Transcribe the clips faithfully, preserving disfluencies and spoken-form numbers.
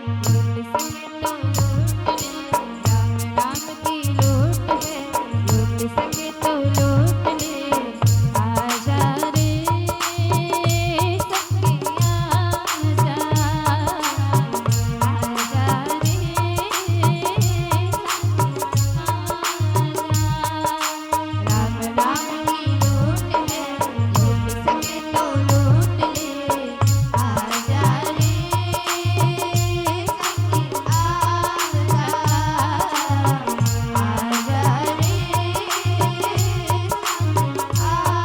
लूट सके तो लूट ले, राम नाम की लूट है, लूट सके तो लूट ले, आजा रे सखिया, आजा, आजा रे सखिया, आजा। राम नाम की लूट है, लूट सके तो लूट ले, आजा रे सखी, आजा, आजा रे सखी, आजा।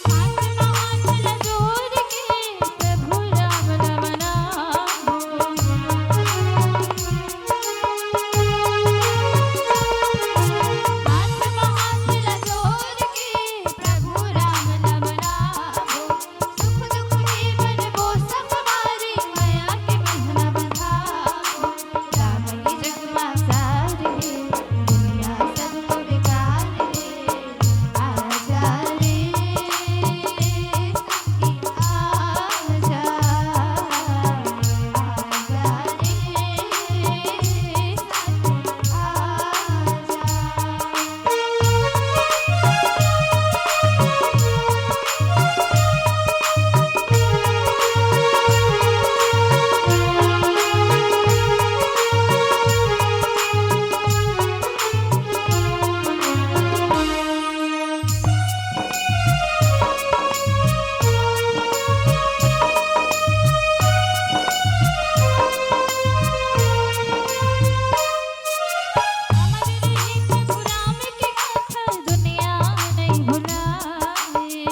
हाथ म हाथ ल जोर के प्रभु राम नमना हो। हाथ म हाथ ल जोर के प्रभु राम नमना हो। सुख दुख जीवन को सब मारी, मया के बंधना बंधा हो। राम ही जग मा सार हे, दुनिया सबको बेकार हे। आजा रे सखी, आजा, आजा रे सखी, आजा। अमर रहे प्रभु राम की गाथा, दुनिया नहीं भुलाए।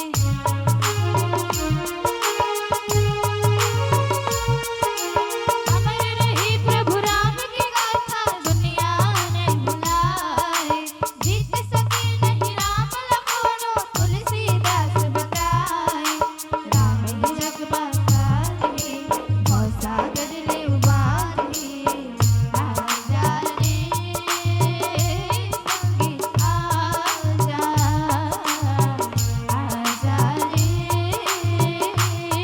अमर रहे प्रभु राम की गाथा, दुनिया नहीं भुलाए। जीत सके नहीं राम लखनो, तुलसीदास बताए। राम ही जग मा सार हे, भव सागर ले उबार हे। आजा रे सखी, आजा, आजा रे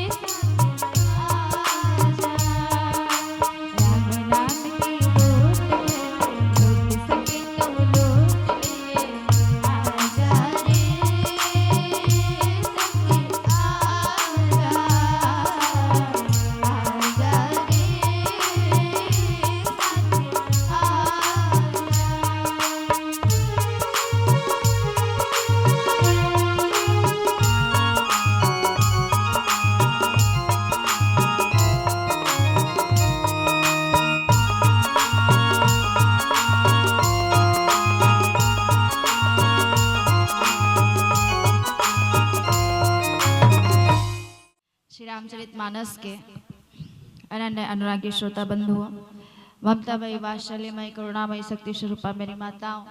सखी, आजा। राम नाम की लूट है, लूट सके तो लूट ले। आजा रे सखी, आजा, आजा रे सखी, आजा। श्री रामचरित मानस के अनन्य अनुरागी श्रोता बंधुओं, ममता मई, वात्सल्य मई, करुणा मई, शक्ति स्वरूपा मेरी माताओं,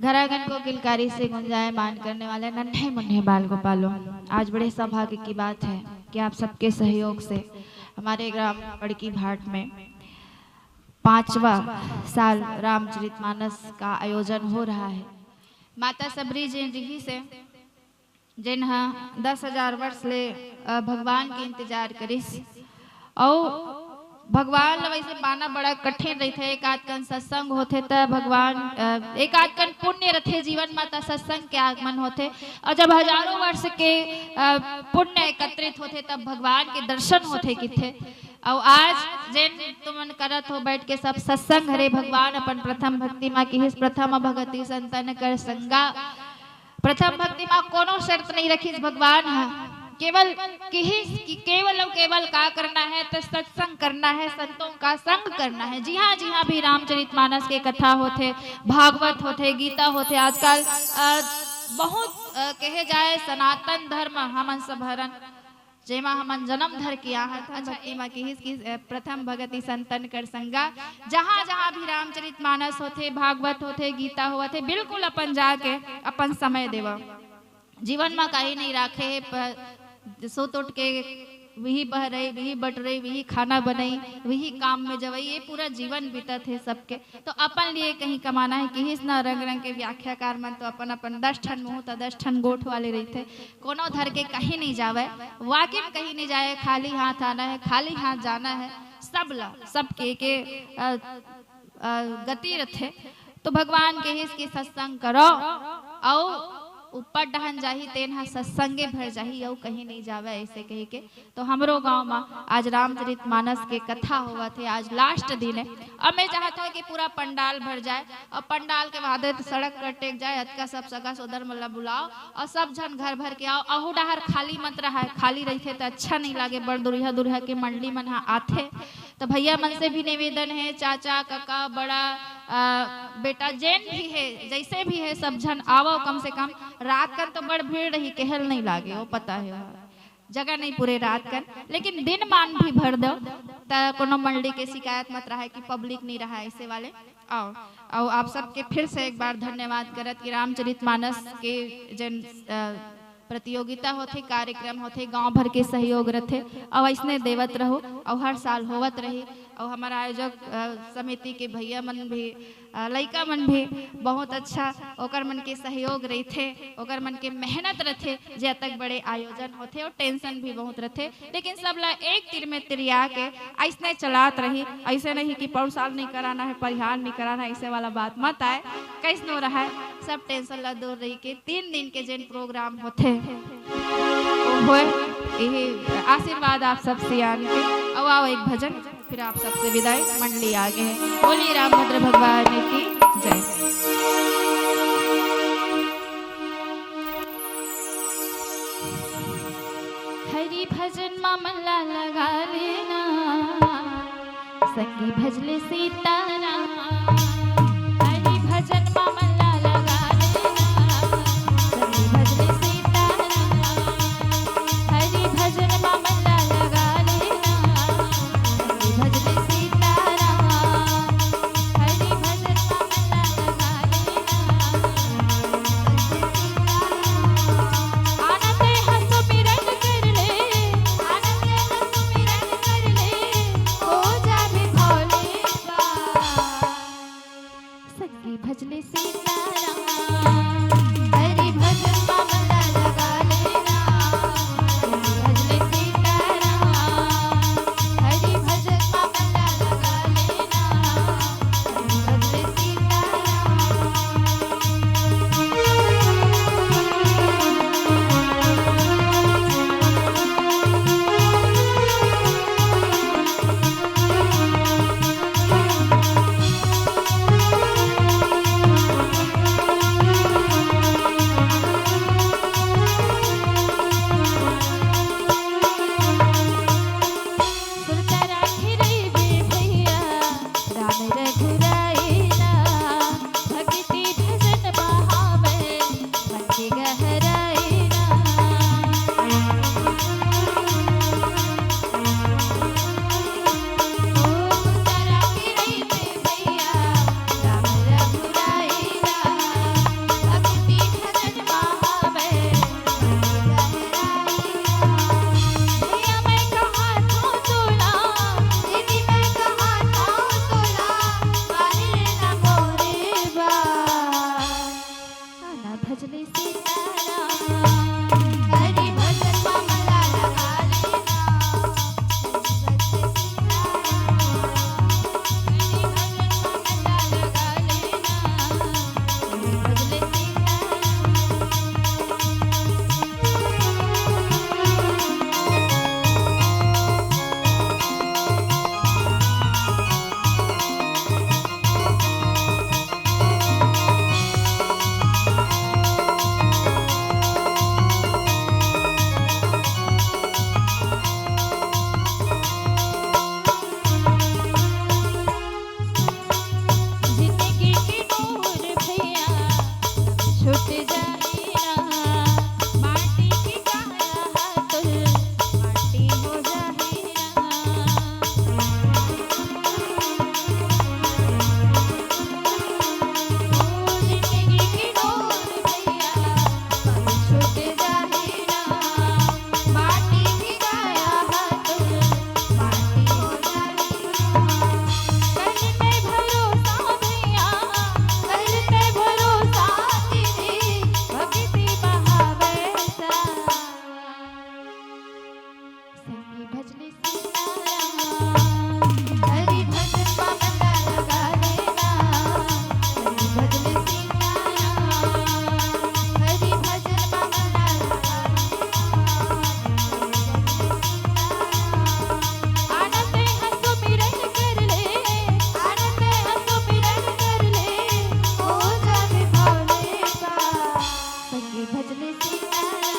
घर आंगन को किलकारी से गुंजायमान करने वाले नन्हे मुन्ने बाल गोपालों, आज बड़े सौभाग्य की बात है कि आप सबके सहयोग से हमारे ग्राम बड़की भाट में पांचवा साल रामचरित मानस का आयोजन हो रहा है। माता सबरी जेन रिहिस हे, जेन ह दस हजार वर्ष ले, अ, भगवान के इंतजार करिस। अउ भगवान ल वैसे पाना बड़ा कठिन रहिथे। एक आध कन सत्संग होथे त भगवान, अ, एक आध कन पुण्य रथे जीवन म, त सत्संग के आगमन होथे। अउ जब हजारों वर्ष के, अ, पुण्य एकत्रित होथे, तब भगवान के दर्शन होथे किथे। अउ आज जेन तुमन करत हो बैठ के सब सत्संग, हरे भगवान अपन प्रथम भक्ति म किहिस, "प्रथम भगति संतन कर संगा।" प्रथम भक्ति म कोनो शर्त नहीं रखिस भगवान ह, केवल किहिस कि केवल अउ केवल का करना है, त सत्संग करना है, संतों का संग करना है। जिहाँ जिहाँ भी रामचरित मानस के कथा होथे, भागवत होथे, गीता होथे, आजकल, अ, बहुत, अ, कहे जाए, सनातन धर्म हमन सब हरन, जेमा हमन जन्म धर के आहत हन। अच्छा, भक्ति एक मा किहिस कि, अ, प्रथम भगति संतन कर संगा, जहाँ जहाँ भी रामचरित मानस होथे, भागवत होथे, गीता होवत हे, बिल्कुल अपन जाके अपन समय देवा। जीवन मा काही नहीं राखे हे, प-, सुत उठ के विही बहरई, विही बटरई, विही खाना बनई, विही काम में जवई, ये पूरा जीवन बीतत हे सबके। तो अपन लिए कहीं कमाना हे, किहिस ना, रंग रंग के व्याख्याकार मन तो अपन अपन दस ठन मुंह त दस ठन गोठ वाले रहिथे। कोनो धर के कहीं नहीं जावे, वाकिम कहीं नहीं जाए, खाली हाथ आना हे, खाली हाथ जाना हे। सब ला, सबके के, अ, अ, गति रथे। तो भगवान कहिस कि सत्संग करो, अउ ऊपर डहन जाही, तेन ह सत्संगे भर जाही, अउ कहीं नहीं जावे, ऐसे कही के। तो हमरो गांव मा आज रामचरित मानस के कथा होवत हे, आज last दिन हे। अब मैं चाहत हूँ कि पूरा पंडाल भर जाए, अउ पंडाल के बाद तो सड़क कर टेक जाए, अतका सब सगा सोदर मन ला बुलाओ, अउ सब झन घर भर के आओ। अहू डहर खाली मत रहा, खाली रहिथे तो अच्छा नहीं लागे, बड़ दुरिहा दुरिहा के मंडली मन ह आथे। तो भैया मन से भी निवेदन हे, चाचा, काका, बड़ा, अ, बेटा, जेन भी हे, जैसे भी हे, सब झन आवव। कम से कम रात कन तो बड़ भीड़ रही, केहल नहीं लागे, वो पता हे, वो जगह नहीं पूरे रात कन, लेकिन दिन मान भी भर दो, त कोनो मंडली के शिकायत मत रहा कि public नहीं रहा, ऐसे वाले। आओ, आओ, आप सबके फिर से एक बार धन्यवाद करत कि रामचरित मानस के जन, अ, प्रतियोगिता होथे, कार्यक्रम होथे, गांव भर के सहयोग रथे, अउ अइसने देवत रहो, अउ हर साल होवत रही। अउ हमर आयोजक, अ, समिति के भैया मन भी, अ, लइका मन भी बहुत अच्छा, ओकर मन के सहयोग रहिथे, ओकर मन के मेहनत रथे, जे अतक बड़े आयोजन होथे, अउ tension भी बहुत रथे, लेकिन सब ला एक तीर में तिरिया के अइसने चलात रही। अइसे नहीं कि पौर साल नहीं कराना हे, परिहार नहीं कराना हे, अइसे वाला बात मत आए। कैसनो रहे, सब tension ला दूर रही के तीन दिन के जेन program होथे, वो होए। यही आशीर्वाद आप सबसे आन के। अउ आओ एक भजन, फिर आप सबसे विदाई। मंडली आगे हे। बोलिए रामभद्र भगवान की जय। हरि भजन मा मन ला लगा लेना, संगी भजले सीताराम। हरि भजन मा मन ला लगा लेना, संगी भजले सीताराम। हरि भजन मा मन ला लगा लेना, संगी भजले सीताराम। हरि भजन मा मन ला लगा लेना, संगी भजले सीताराम। आनंद ह सुमिरन कर ले, आनंद ह सुमिरन कर ले, हो जाबे भोले बाबा। संगी भजले सीताराम, हरि भजन मा मन ला लगा लेना। संगी भजले सीताराम, हरि भजन मा मन ला लगा लेना। संगी भजले सीताराम। सुरता राखे रहिबे भैया, राम रघुराई ना, भक्ति भजन बहावे, मन के गहराई ना। ओ सुरता राखे रहिबे भैया, राम रघुराई ना, भक्ति भजन बहावे, भजले सीताराम। हरि भजन मा मन ला लगा लेना। हरि भजन मा मन ला लगा लेना। भजनी सिंगार